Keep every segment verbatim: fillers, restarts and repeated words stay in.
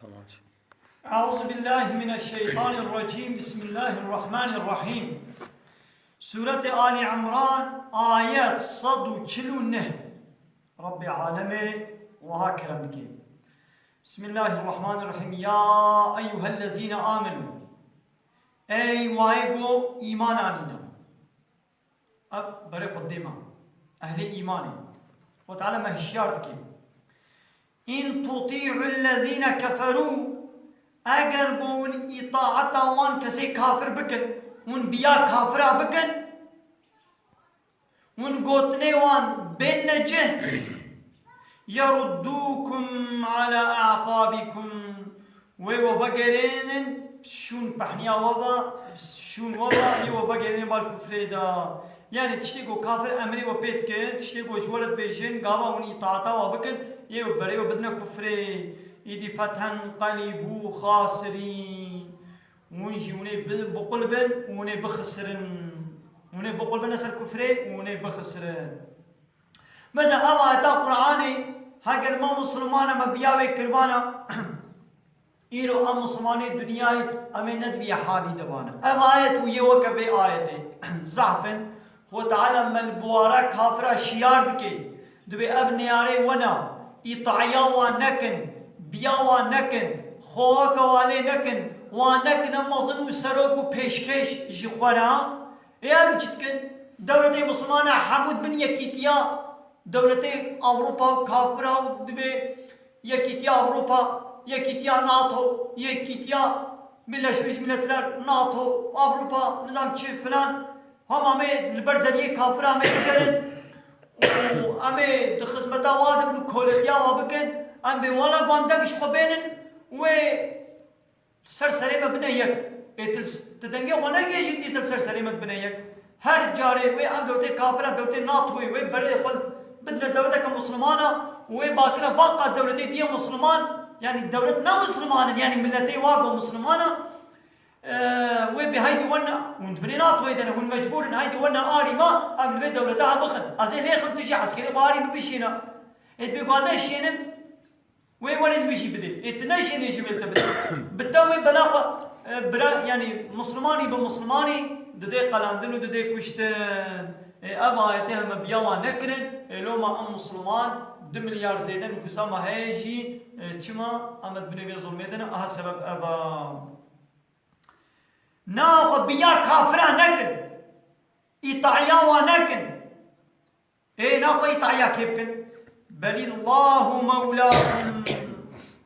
Tamam. Eûzubillahimineşşeytanirracîm. Bismillahirrahmanirrahîm. Sûretê Alî Imran, ayet sed û çil û neh. Rabbê alemê wiha kerem dike. Bismillahirrahmanirrahîm. Ya eyyuhellezîne amenû. Ey wayê ku îman anîne. Ev berê xwe dê me. Ehlê îmanê. Xwe Teala me hişyar dike. In tuti'ullezîne keferû, eger ku hûn îtaeta wan kesê kafir bikin, hûn biya kafira bikin, hûn gotinê wan bênne cih, yeruddukum ala aqabikum, wê we vegerênin şûn pehniya we ve, şûn we ve, yê we vegerênin bal kufrê de. Yani tiştê ku kafir emrê we pê dikin, tiştê ku ji we re dibêjin, gava hûn îtaeta we bikin, yê we berê we bidine kufrê. Îdî fetenqelîbû xasirîn. Hûn jî hûnê bi-, biqul bin û hûnê bixisirin. Hûnê biqul bin ser kufrê û hûnê bixisirin. Mesela ev ayeta Qur'anê, heger me Musulmana me biya wê kirbana, îro em Musulmanê dinyayê em ê ne di vî halî de bane. Ev ayet û yê weke vê ayetê zehf in. Xwe Teala me li biwara kafira şiyar dike. Dibê ev neyarê we ne. Îtaya wan nekin. Biya wan nekin. Xwe weke walê nekin. Wan nekine mezin û serok û pêşkêş ji xwe re. Ê em çi dikin? Dewletê Musulmana hemû dibin yekîtiya dewletê Ewropa û kafira û dibê yekîtiya Ewropa, yekîtiya NATO, yekîtiya Birleşmiş Milletler, NATO, Ewropa, nizam çi filan. Hema em ê li ber zeriyê kafira em ê bigerin û em ê di xizmeta wa de bin û koletiya wa bikin. Em bê wala ku em deng ji xwe bênin wê ser serê me bine yek. Ê tu, tu dengê xwe negihêjî dîsa li ser serê me bine yek. Her carê wê ev dewletê kafira, dewletê NATOyê wê berê xwe bidine dewleteke Musulmana û wê bakire vaqa dewletê diye Musulman, yani dewlet ne Musulman in, yani milletê wa go Musulmana, e, wê bê haydî wene, hûn di binê NATOyê de ne, hûn mecbûr in, haydî wene arî ma, em li vê dewlete hebixin. Ez ê lêxim tu jî eskerê xwe arî min bişîne. Ê dibê ku neşênim, Wê welên wî jî bidê. Ê tu neşênê jî wê te bidê. Bi te wê bela xwe, e, bira, yani Muslimanî bi Muslimanî didê qelandin û didê kuştin. Ê ev ayetê heme biya wan nekirin. Ê loma em Musliman du milyar zêde nifûsa me heye jî, e, çima em di binê vê zulmê de ne? Aha sebeb ev a. Na xwe biya kafira nekin. Îtaya wan nekin. Ê, naxwe îtaya kê bikin? Belîllahu mewlakum.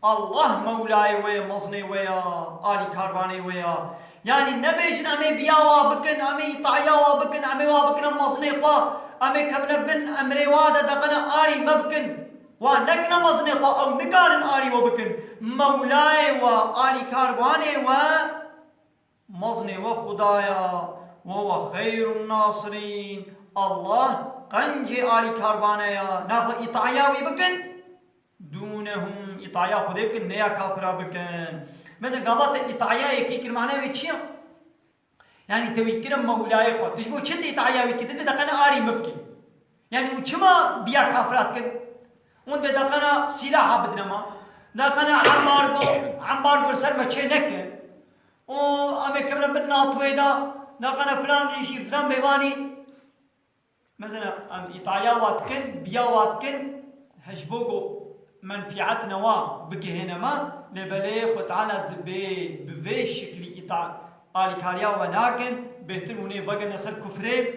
Allah mewlayê we ye, mezinê we ye, alîkarvanê we ye. Yanî nebêjin em ê biya wa bikin, em ê îtaya wa bikin, em ê wa bikin em mezinê xwe, em ê kevine bin emrê wa de deqene arî me bikin. Wa nekine mezinê xwe, ew nikarin arî we bikin. Mewlayê we, alîkarvanê we, Mezinê we Xuda ya, we we xeyrun nasirîn. Allah qencê alîkarvane ya. Naxwe îtaya wî bikin. Dûnehum, îtaya Xwedê bikin, ne ya kafira bikin. Mesela gava te îtaya yekî kir, mane wê çi ya? Yani te wî kire mewlayê xwe. Tu ji bo çi tu îtaya wî kir? Tu dibê deqene arî min bikî. Yani û çima biya kafira dikin? Hûn dibê deqena sîlaha bidine ma. Deqena embargo, embargo li ser me çê neke. Û em ê kevine bin NATOyê de, deqena filan îşî, filan bêvanî. Mesela em îtaya wa dikin, biya wa dikin, he ji bo ku menfîetine wa bigihêne me, lê belê Xwe Teala dibê bi vê şiklî îta-, alîkariya we nakin, bêhtir hûn ê vegirine ser kufrê.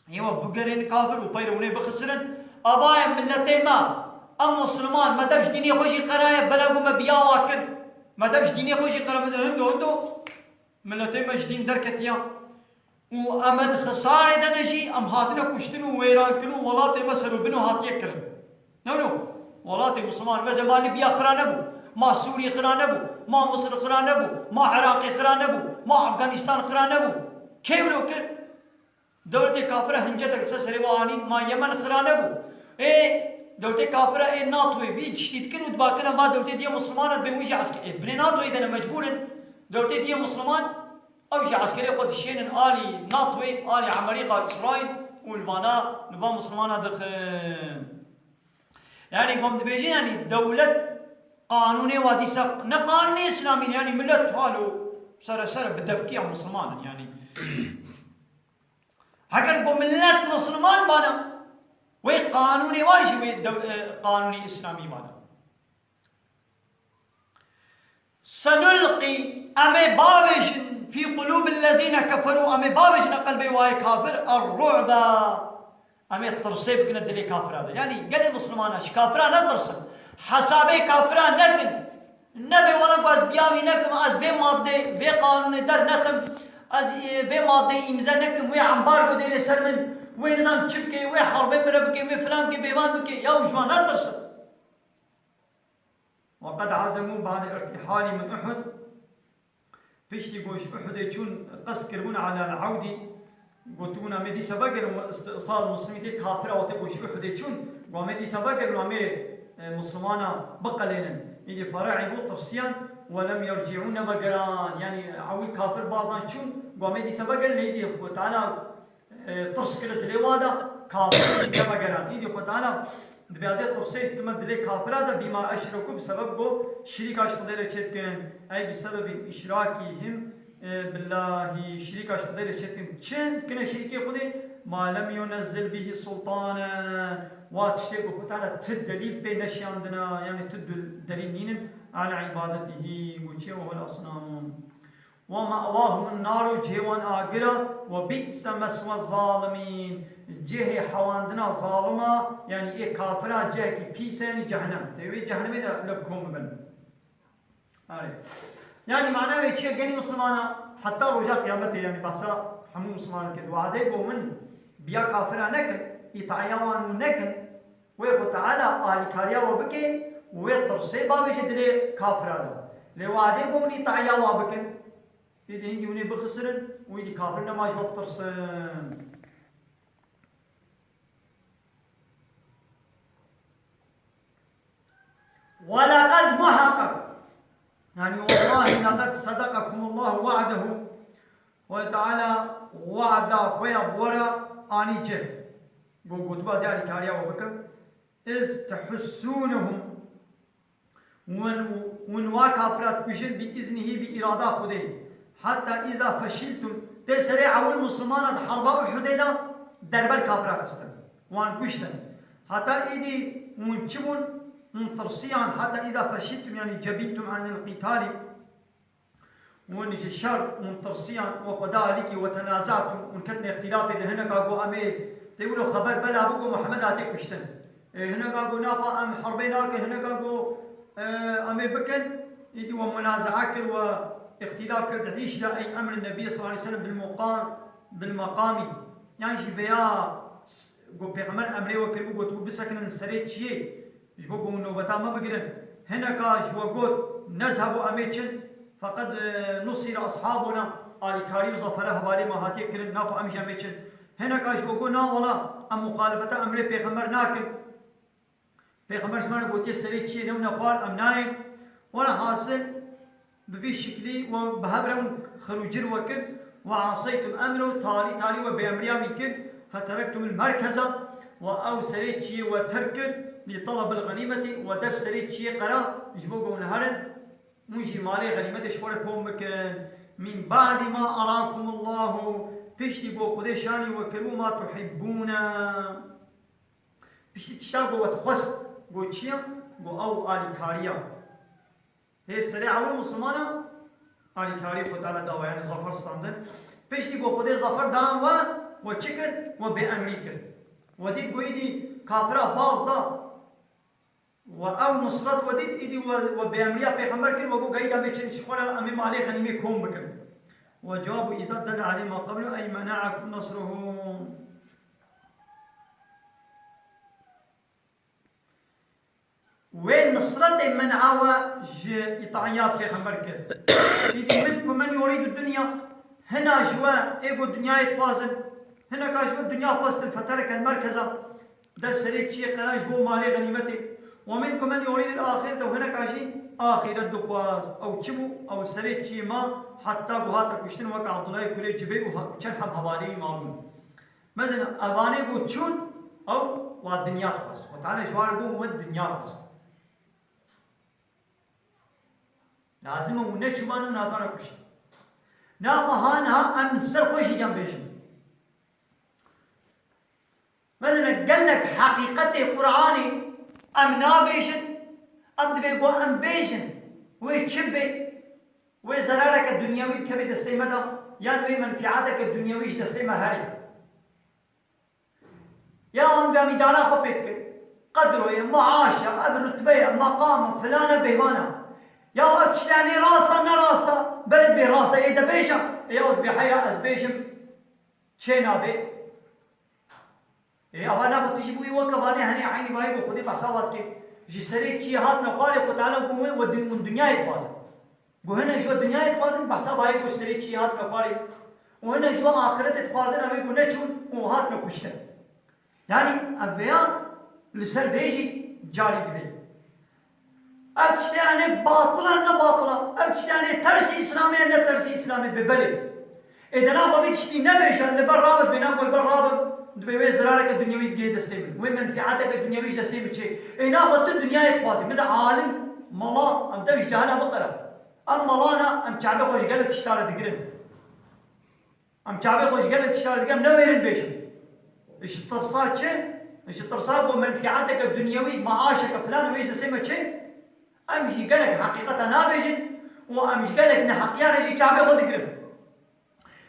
Ê we bigerên kafir û peyre hûn ê bixisirin. Ava ye miletê me, em Musliman, me dev ji dînê xwe jî qeraye, bela ku me biya wa kir. Me dev ji dînê xwe jî qera, me hindo hindo miletê me ji dîn derketiya. Û em di xisarê de ne jî, em hatine kuştin û wêrankirin û welatê me ser û bin û hatiye kirin. Ne wilo? Welatê Musliman, me zê ma Libya xira nebû, ma Sûrî xira nebû, ma Misir xira nebû, ma Iraqê xira nebû, ma Afganistan xira nebû. Kê wilo kir? Dewletê kafir e hincetek ser serê we anîn, ma Yemen xira nebû. Ê, dewletê kafir e, ê NATOyê vî tiştî dikin û dibakine va dewletê diye Musliman e, dibê wî jî esker. Ê, binê NATOyê de ne mecbûr in. Dewletê diye Musliman, ew jî eskerê xwe dişênin alî NATOyê, alî Emerîka, Îsraîl û li vana, li van Muslimana dixin. Yani, ku em dibêjin, yani, dewlet qanûnê wa dîsa ne qanûnê îslamî ne, yanî millet halo sere sere bi devkiya misliman in, yanî heger ku millet misliman bana, wê qanûnê wa jî wê dew-, e, qanûnê îslamî bana. Senulqî, em ê bavêjin, fî qulûbil lezîne keferû, em ê bavêjine qelbê wayê kafir, er-ru'be. Em ê tirsê bikine dilê kafira de. Yanî gelê mislimana ji kafira netirsin. Hesabê kafira nekin. Nebe wela ku ez biya wî nekim, ez vê madde, vê qanûnê dernexim, ez, e, vê maddeyê îmze nekim, wê ambargo dê li ser min, wê nizam çi bike, wê herbê min re bike, wê filan bike, bêvan bike. Ya ji wan netirsin. وقد عزموا بعد الارتحال من أحد. Piştî ku ji Uhudê çûn, qest kiribûn ala al-awdi, gotibûn, em ê dîsa vegerin û istisal muslimî tê kafira wextê ku ji Uhudê çûn, got, em ê dîsa vegerin û em ê, e, muslimana biqelênin. Îdî ferehîbû, tirsiyan, ولم يرجعوا, nevegeran. Yanî ewil kafir bazan çûn, got, em ê dîsa vegerin, lê îdî Xwe Teala e, tirs kire dilê wa de, kafir dî keme geran. Îdî Xwe Teala dibê ez ê tirsê kime dilê kafira de, bîma eşrekû, bi sebeb ku şirîka ji Xwedê re çêdikin. Ey bi sebebî îşrakîhim, e, billahî, şirîka ji Xwedê re çêdikin. Çi dikine şirîkê Xwedê? Ma lem yunezzil bihî sultane. Wa tiştê ku Xwe Teala ti delîl pê neşiyandina, yanî ti dul-, delîl nînin, ala îbadetihî, û çi, wehul asnamun. ومأواهم النار, cihê wan agir e, وبئس مثوى الظالمين, cihê hewandina zalima, yanî ê kafira cihekî pîs e, yanî cehennem. Tê wê cehennemê de li kom bibin. Erê. Yanî mana wê çi ye? Gelî misilmana heta roja qiyametê, yanî behsa hemû misilmanan kir. Wadê ku min biya kafira nekin, îtaya wan nekin, Wê Xwe Teala alîkariya we bike û wê tirsê bavêje dilê kafira de. Lê wadê ku hûn îtaya wa bikin, êdî hingî hûn ê bixisirin û êdî kafir nema ji we bitirsin. ولقد, muheqeq, yanî wellahî, لقد صدقكم الله وعده. Xwedê Teala we'da xwe ya bi we re anî cih. Got, gotibû ez ê alîkariya we bikim. إذ تحسونهم, hûn, hûn wa kafira dikujin, بإذنه, bi îrada Xwedê. حتى إذا فشلتم, tê serê ewil misilmana di herba Uhudê de derbe li kafira xistin. Wan kuştin. Heta êdî hûn çi bûn? Hûn tirsiyan. حتى إذا فشلتم, yanî جبنتم عن القتال. Hûn ji şer hûn tirsiyan û xwe da alîkî, وتنازعتم, hûn ketin îxtîlafê, li hineka got em ê, tê wilo xeber bela bû ku Muhammed hatiye kuştin. Ê, hineka got nafa em herbê nakin, hineka got, e, em ê bikin. Îdî we munazaa kir, we îxtîlaf kir, عشت أي أمر النبي صلى الله عليه وسلم بالمقا-, بالمقام. Yan jî vêya got pêxember emrê we kiribû, gotibû bisekinin serê çiyê, ji bo ku hûn nobeta me bigirin. Hineka ji we got, nezhebû, em ê çin, feqed, e, nusîre eshabûna, alîkarî û zafere hevalê me hatiye kirin, naxwe em jî em ê çin. Hineka ji we got, na wela, em muxalefeta emrê pêxember nakin. Pêxember ji me re gotiye, serê çiyê newne xwar, em nayên. Wela hasil, bi vî şiklî we bi hev re hûn xir û cir we kir, وعصيتم أمره, talî talî we bêemriya wî kir, فتركتم المركز, we ew serê çiyê we terk kir, لطلب الغنيمة, we dev serê çiyê qera, ji bo ku hûn herin, hûn jî malê xenîmetê ji xwe re kom bikin. من بعد ما أراكم الله, piştî ku Xwedê şanî we kiribû, ما تحبون. Piştî tişta ku we dixwest, got çi ye? Got ew alîkariya. Hê serê ewil misilmana alîkarî Xwe Teala da we, yanî zafer standin. Piştî ku Xwedê zafer dan we, we çi kir? We bêemrî kir. We dît ku êdî kafira baz da. We ew nusret we dît, êdî we, we bêemriya pêxember kir, we got geyî de em ê çin ji xwe re, em ê malê xenîmê kom bikin. وجواب إذا دل عليه ما قبله أي منعكم نصره. Wê nisretê men'a we ji îtaiya pêxember kir. Îdî منكم من يريد الدنيا, hina ji we ê ku dinyayê dixwazin, hineka ji we dinya xwestin, فترك المركز, dev serê çiyê qera ji bo malê xenîmetê. ومنكم من يريد الآخرة, û hineka jî axîret dixwast. Ew çi bû? Ew serê çiyê ma, heta ku hate kuştin, wek Abdullahê kurê Cibê û ha-, çend heb hevalê wî mabûn. Mezin evanê ku çûn, ew wa dinya dixwest. Xwe Teala ji wan re got, we dinya dixwest. Lazim e û neçûbane û natane kuşt. Naxwe ha niha em ser xwe jî yan bêjin. Mesela gelek heqîqetê Qur'anê em nabêjin, em divê ku em bêjin, wê çi bê, wê zerareke dunyewî bikeve destê me de, yan wê menfîateke dunyewî ji destê me herê. Ya em bê mîdana xwe pê dikin. Qedro ye, maaş e, ev rutbe ye, meqam e, filan e, bêvan e. Ya ev tiştê ne rast e, ne rast e. Belê bê rast e, ê de bêje. Ê ew dibê heyra ez bêjim, çê nabê. Ê ava naxwe tu jî bûyî weke vanê henê eynî vayî ku Xwedê behsa wa dike. Ji serê kî hatine xwarê Xwe Teala ku we, we dun-, hûn dinyayê dixwazin. Ku hinek ji we dinyayê dixwazin, behsa vayê ku ji serê kî hatine xwarê. Û hinek ji we axiretê dixwazin, em ê ku neçûn û hatine kuştin. Yanî ev vêya li ser vê jî carî dibe. Ev tiştê yanî batil e, ne batil e. Ev tiştê yanî tersî Îslamê ye, ne tersî Îslamê be, belê. Ê de naxwe vê tiştî nebêje, li ber rabe, bêna ku li ber rabe, dibê wê zirareke dunyewî bigihê destê min. Wê menfîateke dunyewî ji destê min çê. Ê naxwe tu dinyayê dixwazî. Mesela alim, mala, em dev ji cehela biqere. Em malana, em çavê xwe ji gelek tişta re digirin. Em çavê xwe ji gelek tişta re digirin, em newêrin bêjin. Ji tirsa çi? Ji tirsa ku menfîateke dunyewî, maaşeke filan wê ji destê me çê. Em jî gelek heqîqeta nabêjin û em ji gelek neheqiya re jî çavê xwe digirin.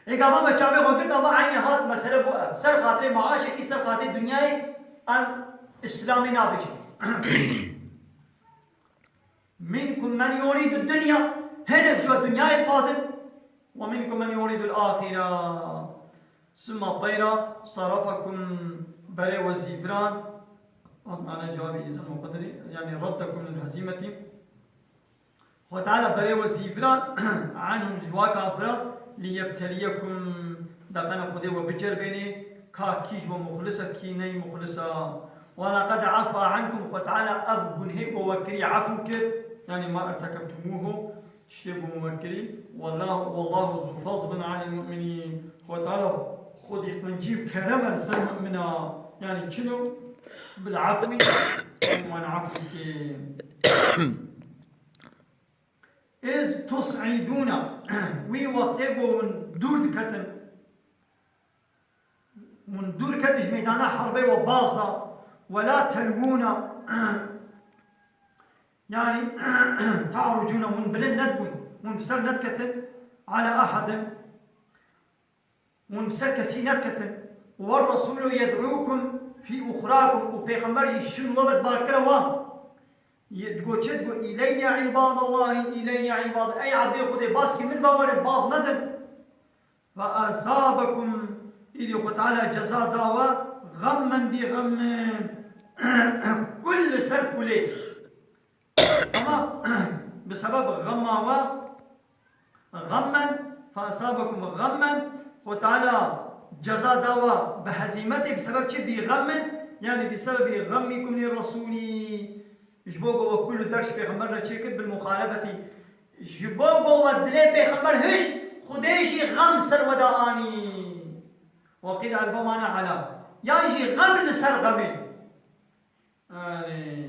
Ê gava me çavê xwe girt, ava eynî hat mesele bû ev. Ser xatirê maaşekî, ser xatirê dinyayê em Îslamê nabêjin. Minkum men yuridu dunya, hinek ji we dinyayê dixwazin. Ve minkum men yuridu l-axira. Summa teyra sarafakum, berê we zîviran. Hat mane cevabê îzin û qedrî, yani raddakum lil hezîmetî. Xwe Teala berê we zîviran, anhum ji wa kafiran, liyebteliyekum, da qene Xwedê we biceribênê, ka kî ji we muxlis e, kî neyê muxlis e. Wa laqad afa ankum, Xwe Teala ev gunhê ku we kirî efû kir, yani ma irtekebtumuhu, tiştê ku we kirî. Wallahu, wallahu zu fazlin alel mu'minin. Xwe Teala xwedî qencî û kerem e li ser mu'mina. Yani çilo bil efwî, wan efû kir. Iz tus'idûne, wî wextê ku hûn dûr diketin, hûn dûr ketin ji meydana herbê we baz da, we la telwûne, yanî ta'rucûne, hûn bilind nedibûn, hûn bi ser nediketin, ala ehedin, hûn bi ser kesî nediketin. Werresûlu yed'ûkum fî uxrâkum, û pêxember jî şûn we ve dibar kire wan. Ye-, digot çi? Digot, "Îleyye îbadallahi, îleyye îbad-, ey ebdê Xwedê, baskî min ve werin, baz nedin." Fe esabekum, îdî Xwe Teala ceza da we, xemmen bî xemmin, kul li ser kulê. Ama bi sebeb xemma we, xemmen, fe esabekum xemmen, Xwe Teala ceza da we bi hezîmetê, bi sebeb çi? Bî xemmin, yani bi sebebi xemmikum lî resûlî. Ji bo ku we kul û derş pêxember re çêkir bil muxalefetî. Ji bo ku we dilê pêxember hişt, Xwedê jî xem ser we de anî. Wekîl elba mane ala. Yan jî xem li ser xemê. Erê.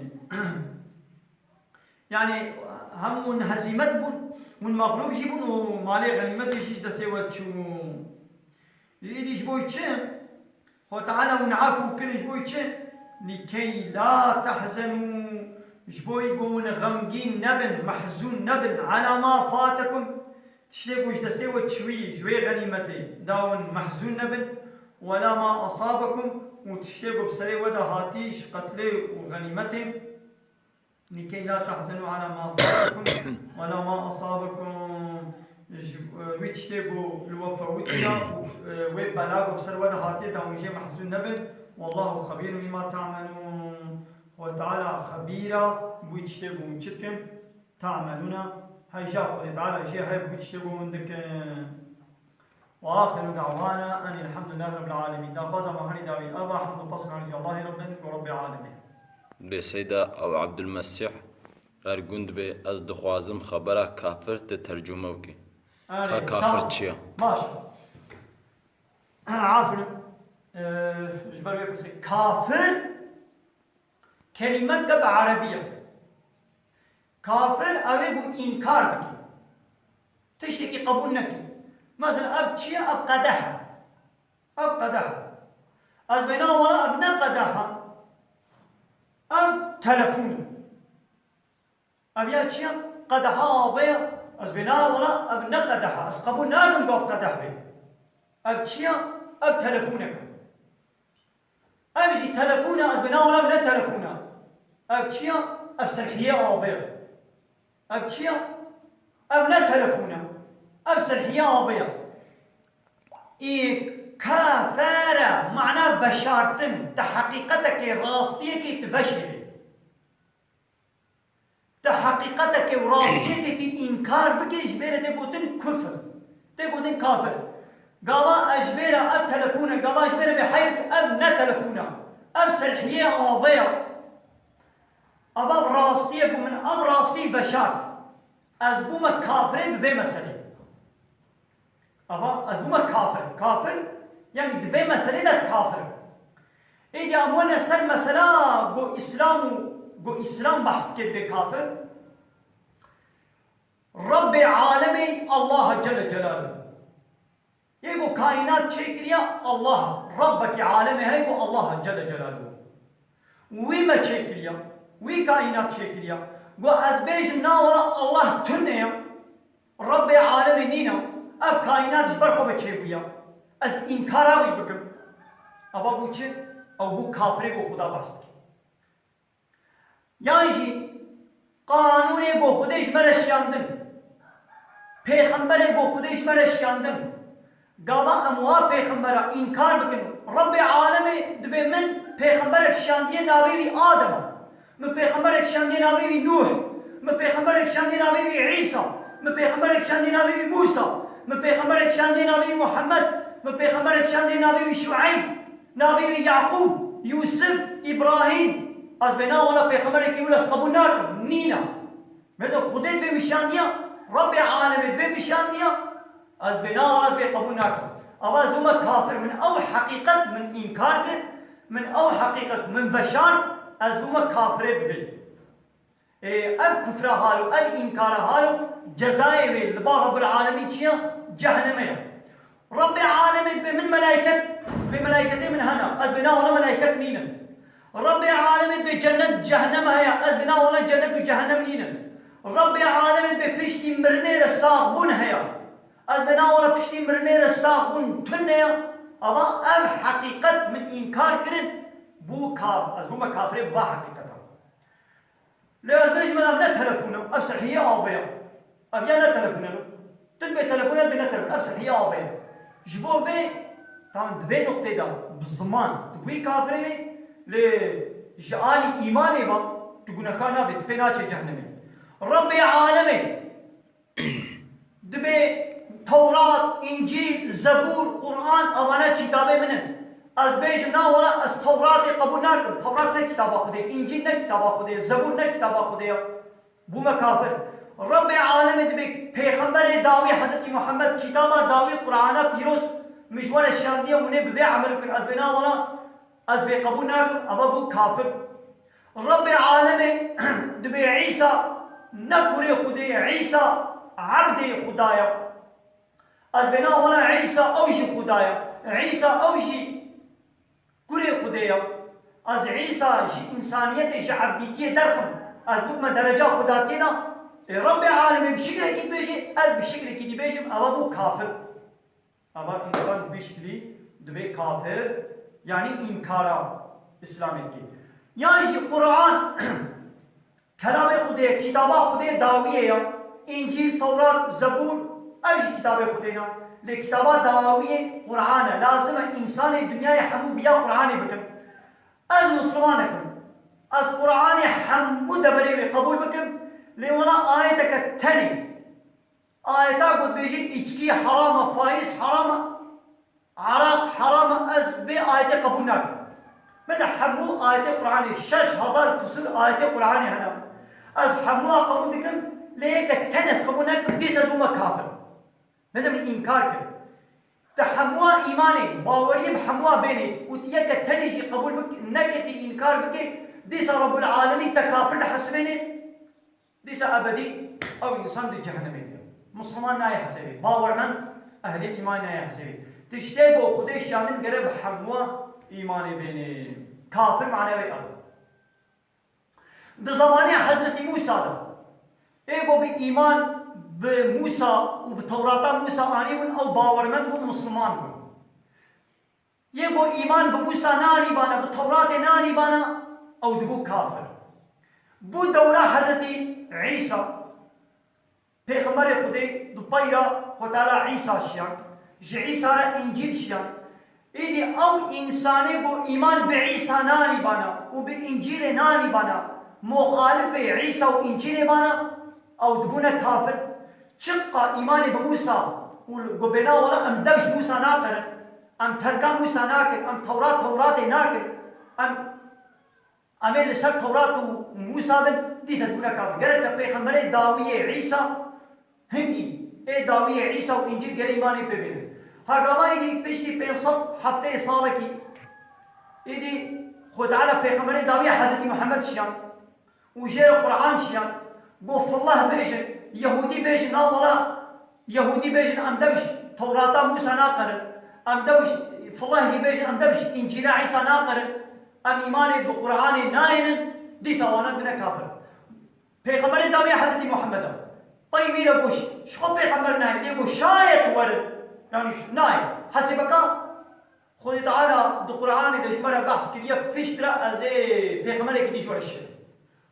Yani hem hûn hezîmet bûn, hûn mexlûb jî bûn û malê xenîmetê jî ji destê we çû. Îdî ji bo çi? Xwe Teala hûn efû kirin ji bo çi? Likey la tehzenû, ji bo ku hûn xemgîn nebin, mehzûn nebin. Ala ma fatekum, tiştê ku ji destê we çûyî, ji wê xenîmetê, da hûn mehzûn nebin. Wela ma asabekum, û tiştê ku bi serê we de hatî ji qetlê û xenîmetê. Likey la tehzenû ala ma fatekum wela ma asabekum. Ji, e, wî tiştê ku li we fewitiya û, e, wê bela ku bi ser we de hatiye, da hûn jê mehzûn nebin. Wallahu xebîrun bîma ta'melûn. Xwe Teala xebîr e bi wî tiştê ku hûn çi dikin. Ta'melûne, heyja Xwedê Teala jê heye bi wî tiştê ku hûn dikin. Ve axiru da'wana enî elhamdulillahî rabbil alemîn. Daxwaza me herî dawî ev e, hemd û pesna ji Allahî Rabbin û Rabbê alemîn. Bê Seyda ew Ebdulmesîh her gund bê, ez dixwazim xebera kafir te tercûme bikî. Erê, ka kafir tamam. Çi ye? Baş. Aferin. Ee, ji ber wê pirsê. Kafir kelimeke bi erebî ye. Kafir ew ê ku înkar dike. Tiştekî qebûl neke. Mesela ev çi ye? Ev qedeh e. Ev qedeh e. Ez bêna wela ev ne qedeh e. Ev telefon e. Ev ya çi ye? Qedeha avê ye. Ez bêna wela ev ne qedeh e. Ez qebûl nakim ku ev qedeh be. Ev çi ye? Ev telefonek e. Ev jî telefon e, ez bêna wela ev ne telefon e. Ev çi ye? Ev serhiyê avê ye. Ev çi ye? Ev ne telefon e. Ev serhiyê avê ye. Î kafere mana veşartin, te heqîqetekê, rastiyekê tu veşêrî. Te heqîqetekê û rastiyekê tu înkar bikî, ji bê re tê gotin kufr. Tê gotin kafir. Gava ez ji bê re ev telefon e, gava ez ji bê re bê heyr, ev ne telefon e. Ev serhiyê avê ye. Ava rastiyê ku min ev rastî veşart. Ez bûme kafirê bi vê meselê. Ava ez bûme kafir. Kafir, yani di vê meselê de ez kafir im. Êdî em wene ser mesela ku Îslam û ku Îslam behs dike dibê kafir. Rebbê alemê Allah Celle Celaluhu. Yê ku kaînat çêkiriye Allah. Rebbekî alemê heye ku Allah Celle Celaluhu. Wî me çêkiriye. Wî kaînat çêkiriye. Ku ez bêjim na wela Allah tune ye. Rebbê alemê nîne, ev kaînat ji ber xwe ve çêbûye. Ez înkara wî bikim. Eva bû çi? Ew bû kafirê ku Xuda behs dike. Yan jî qanûnê ku Xwedê ji me re şiyandin, pêxemberê ku Xwedê ji me re şiyandin, Gava em wa pêxembera înkar bikin. Rebbê alemê dibê min pêxemberek şandiye navê wî Adem. Min pêxemberek şandiye navê wî Nûh. Min pêxemberek şandiye navê wî Îsa. Min pêxemberek şandiye navê wî Mûsa. Min pêxemberek şandiye navê wî Muhammed. Min pêxemberek şandiye navê wî Şueyb. Navê wî Yaqûb, Yûsif, Îbrahîm. Ez bêna wela pêxemberekî wila ez qebûl nakim. Nîna. Mesela Xwedê dibê min şandiya, Rebbê alemê dibê min şandiya, ez bêna wela ez vê qebûl nakim. Ava ez bûme kafir, min ew heqîqet min înkar kir, min ew heqîqet min veşart, ez bûme kafirê bi vê. Ê, ev kufra halo, ev înkara halo, cezayê wê li ba Rebbul Alemîn çi ye? Cehnemê ye. Rebbê alemê dibê min melaiket, dibê melaiketê min hene. Ez bêna wela melaiket nînin. Rebbê alemê dibê cennet cehennem heye. Ez bêna wela cennet û cehennem nînin. Rebbê alemê dibê piştî mirinê re saxbûn heye. Ez bêna wela piştî mirinê re saxbûn tune ye. Ava ev heqîqet min înkar kirin. Bû kaf-, ez bûme kafirê bi va heqîqeta. Lê ez bêjim ev ne telefon e, ev sehiyê avê ye. Ev ya ne telefon e. Tu dibê telefon e, dibê ne telefon, ev sehiyê avê ye. Ji bo vê, tam di vê noqtê de bi ziman tu bûyî kafirê wê, lê ji alî îmanê ve tu gunehkar nabê, tu pê naçê cehnemê. Rebbê alemê Dibê Tewrat, Încîl, Zebûr, Quran, evane kitabê min in. Ez bêjim, na wela ez Tewratê qebûl nakim. Tewrat ne kitaba Xwedê, Încîl ne kitaba Xwedê, Zebûr ne kitaba Xwedê ya. Bûme kafir. Rebbê alemê dibê pêxemberê dawî Hezretî Muhammed, kitaba dawî Qur'ana pîroz, min ji we re şandiye, hûn ê bi vê emel bikin. Ez bêna wela ez vê qebûl nakim, eva bû kafir. Rebbê alemê dibê Îsa ne kurê Xwedê ye, Îsa ebdê Xuda ye. Ez bêna wela Îsa ew jî Xuda ye. Îsa ew jî kurê Xwedê ye. Ez Îsa ji însaniyetê, ji ebdîtiyê derxim. Ez bibime dereca Xudatiyê de. Ê Rebbê alemê bi şikilekî dibêjê, ez bi şikilekî dibêjim, eva bû kafir. Ava însan bi vî şiklî dibê kafir, yanî înkara Îslamê dike. Yan jî Quran, kelamê Xwedê ye, kitaba Xwedê dawiyê ye. Încîl, Tewrat, Zebûr, ev jî kitabê Xwedê ne. Lê kitaba dawiyê Quran e. Lazim e însanê dinyayê hemû biya Quranê bikin. Ez Mislimanek im. Ez Quranê hemû deverê wê qebûl bikim. Lê wela ayeteke tenê. Ayeta ku dibêje îçkî heram e, faîz heram e, eraq heram e, ez vê ayetê qebûl nakim. Mesela hemû ayetê Qur'anê, şeş hezar kusur ayetê Qur'anê hene. Ez hemûya qebûl dikim, lê yeke tenê ez qebûl nakim, dîsa ez bûme kafir. Mesela min înkar kir. Te hemûya îmanê, baweriyê bi hemûya bênê û tu yeke tenê jî qebûl bik-, neke, tu înkar bike, dîsa Rabbul Alemîn te kafir dihesibêne. Dîsa ebedî ew însan di cehennemê de ye. Misliman nayê hesabê. Bawermend, ehlê îman nayê hesabê. Tiştê ku Xwedê şiyandin gere bi hemû îmanê bêne. Kafir mane wê ew. Di zemanê Hezretî Mûsa de, ê ku bi îman bi Mûsa û bi Tewrata Mûsa anîbûn, ew bawermend bûn, misliman bûn. Yê ku îman bi Mûsa nanîbana, bi Tewratê nanîbana, ew dibû kafir. Bû dewra Hezretî Îsa, Pêxemberê Xwedê, di pey re Xwe Teala Îsa şiyand, ji Îsa re Încîl şiyand. Îdî ew însanê ku îman bi Îsa nanîbana û bi Încîlê nanîbana, muxalifê Îsa û Încîlê bana, ew dibûne kafir. Çiqa îmanê bi Mûsa û ku bêna wela em dev ji Mûsa naqerin, em terka Mûsa nakin, em Tewrat Tewratê nakin, em, em ê li ser Tewrat û Mûsa bin, dîsa dibûne kafir. Gereke pêxemberê dawiyê Îsa hingî, ê dawiyê Îsa û Încîl gere îmanê pê bêne. Hagama îdî piştî pênc sed heftê salekî, îdî Xwe Teala pêxemberê dawiyê Hezretî Muhammed şiyan. û jê re Quran şiyan, got, fillah bêjin, Yehûdî bêjin, na wela, Yehûdî bêjin, em dev ji Tewrata Mûsa naqerin, em dev ji, fillah jî bêjin, em dev ji Încîla Îsa naqerin, em îmanê bi Quranê nayênin, dîsa wana dibine kafir. Pêxemberê dawî Hezretî Muhammed e. Pey wî re got, ji xwe pêxember nayê, lê got, şayet werin, yanî nayê. Hesêbeka Xwedê Teala di Quranê de ji me re behs kiriye, piştre ez ê pêxemberekî dî ji we re şirim.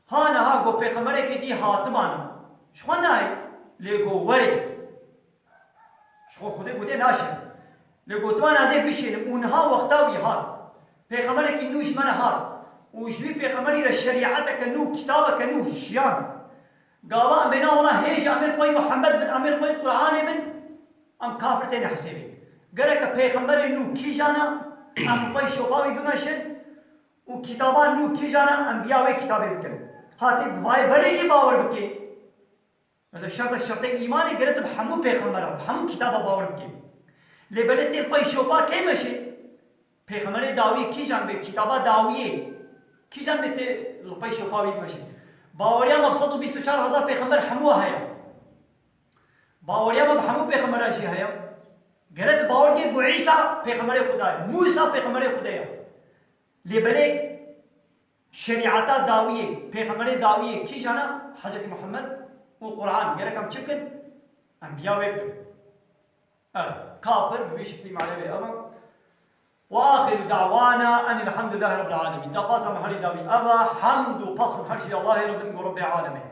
Ha niha got pêxemberekî dî hatibana. Ji xwe nayê, lê got werê. Ji xwe Xwedê gotiye naşirim. Lê gotiban ez ê bişênim û niha wexta wî hat. Pêxemberekî nû ji me re hat. Û ji wî pêxemberî re şerîeteke nû, kitabeke nû şiyan. Gava em bêna wela hêj em ê li pey Muhammed bin, em ê li pey Quranê bin, em kafir têne hesêbê. Gereke pêxemberê nû kîjan e, em li pey şopa wî bimeşin û kitaba nû kîjan e, em biya wê kitabê bikin. Hatê bi vayê berê jî bawer bikê. Mesela şertek şertê îmanê gere tu bi hemû pêxembera, bi hemû kitaba bawer bikê. Lê belê tê li pey şopa kê meşê? Pêxemberê dawiyê kîjan bê, kitaba dawiyê kîjan bê tê li pey şopa wî bimeşî. Baweriya me bi sed û bîst û çar hezar pêxember hemû heye. Baweriya me bi hemû pêxemberan jî heye. Gere tu bawer kê ku Îsa pêxemberê Xuda ye, Mûsa pêxemberê Xuda ye. Lê belê şerîeta dawiyê, pêxemberê dawiyê kîjan e? Hezretî Muhammed û Quran. Gerek em çi bikin? Em biya wê bikin. Evet, kafir bi vî şiklî mane wê ev e. Ve axiru da'wana enil hamdülillahi rabbil alemin. Daxwaza me herî dawî ev e, hemd û pesn her şey Allahê re bin ku Rabbê alemê.